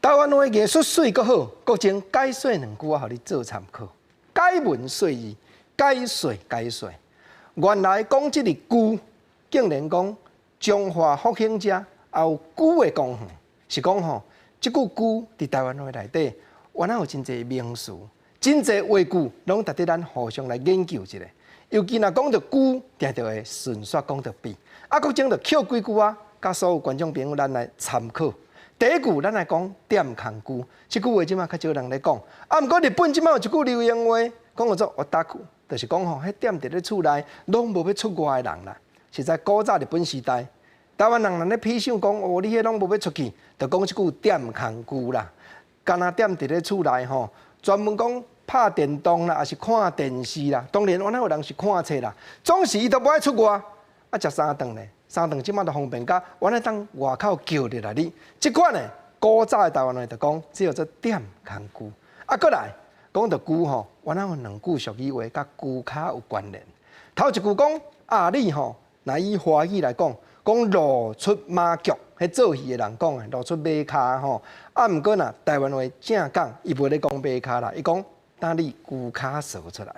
台灣話藝術媠閣好，國情解說兩句啊，予你做參考。解文說字，解說解說。原來講這个龜，竟然講彰化福興遮也有龜的公園，是講吼，這句龜佇台灣話內底，原來有真濟名詞，真濟話句，攏值得咱互相來研究一下。尤其若講著龜，定著會順紲講著鱉。啊，國情就抾幾句啊，佮所有觀眾朋友咱來參考。第一句，咱來講踮空龜，這句話這馬較少人咧講。啊，毋過日本這馬有一句流行話，講叫做オタク，就是講吼，彼踮佇咧厝內攏無欲出外的人啦。實在古早日本時代，台灣人若咧鄙笑講，哦，你彼攏無欲出去，就講這句踮空龜啦。干焦踮佇咧厝內吼，專門講拍電動啦，抑是看電視啦。當然，原來有人是看冊啦，總是伊都無愛出外。啊，食三頓咧，三頓這馬就方便甲，原來當外口叫入來你。這款呢，古早的台灣話就講，這叫做踮空龜。啊，閣來講著龜吼，原來有兩句俗語話佮龜跤有關聯。頭一句講啊，你吼，若以華語來講，講鱸出馬腳，彼做戲的人講的，鱸出馬跤吼。啊，毋過若台灣話正講，伊無咧講馬跤啦，伊講等你龜跤趖出來。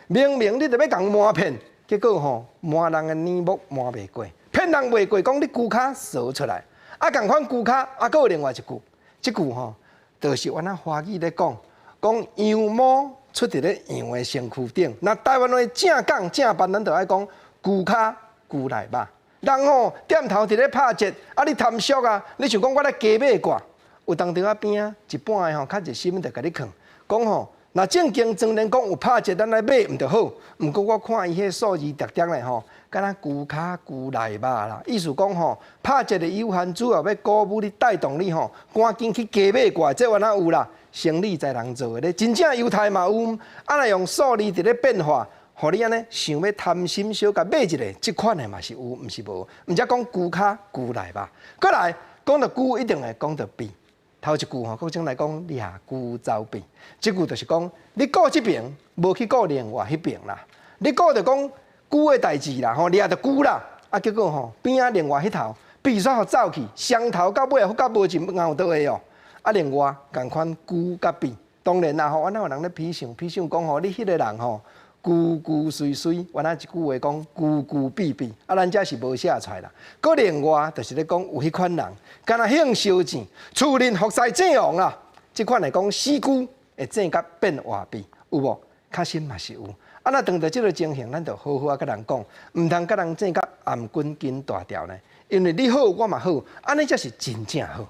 明明你著欲共瞞騙，結果吼瞞人的耳目瞞袂過，騙人袂過，講你龜跤趖出來。啊，仝款龜跤，啊，閣有另外一句，這句吼，就是原來華語咧講，講羊毛出佇咧羊的身軀頂。若台灣話正講正辦，咱就愛講龜跤龜內肉。人吼踮頭佇咧拍折，啊你貪俗啊！你想講我來加買掛，有當陣仔邊仔一般的吼較熱心就共你勸，講吼，若正經莊連講有拍折，咱來買毋著好。毋過我看伊彼數字疊疊咧吼，敢若龜跤龜內肉啦。意思講吼，拍折的有限，主要欲鼓舞你帶動你吼，趕緊去加買掛，這原來有啦。生理在人做的咧，真正猶太嘛有，啊若用數字佇咧變化，予你按呢想欲貪心小共買一个，這款的嘛是有，毋是無。毋才講龜跤龜內肉。閣來講著龜，一定會講著鱉。頭一句吼，國情來講掠龜走鱉，這句就是講你顧這爿，無去顧另外彼爿啦。你顧著講龜的代誌啦，吼掠著龜啦，啊結果吼邊仔另外彼頭鱉煞予走去，雙頭到尾發覺無一咬倒的哦。啊，另外仝款龜佮鱉，當然啦吼，原來有人咧鄙笑，鄙笑講吼，你彼个人吼，龜龜媠媠，原來一句話講龜龜鱉鱉，啊，咱遮是無寫出來啦。閣另外就是咧講有彼款人，干焦興燒錢，厝內服侍鄭王啦。這款來講死龜會變甲變活鱉，有無？確實嘛是有。啊，若當著這个情形，咱就好好啊佮人講，毋通佮人爭甲頷頸筋大條呢。因為你好，我嘛好，按呢才是真正好。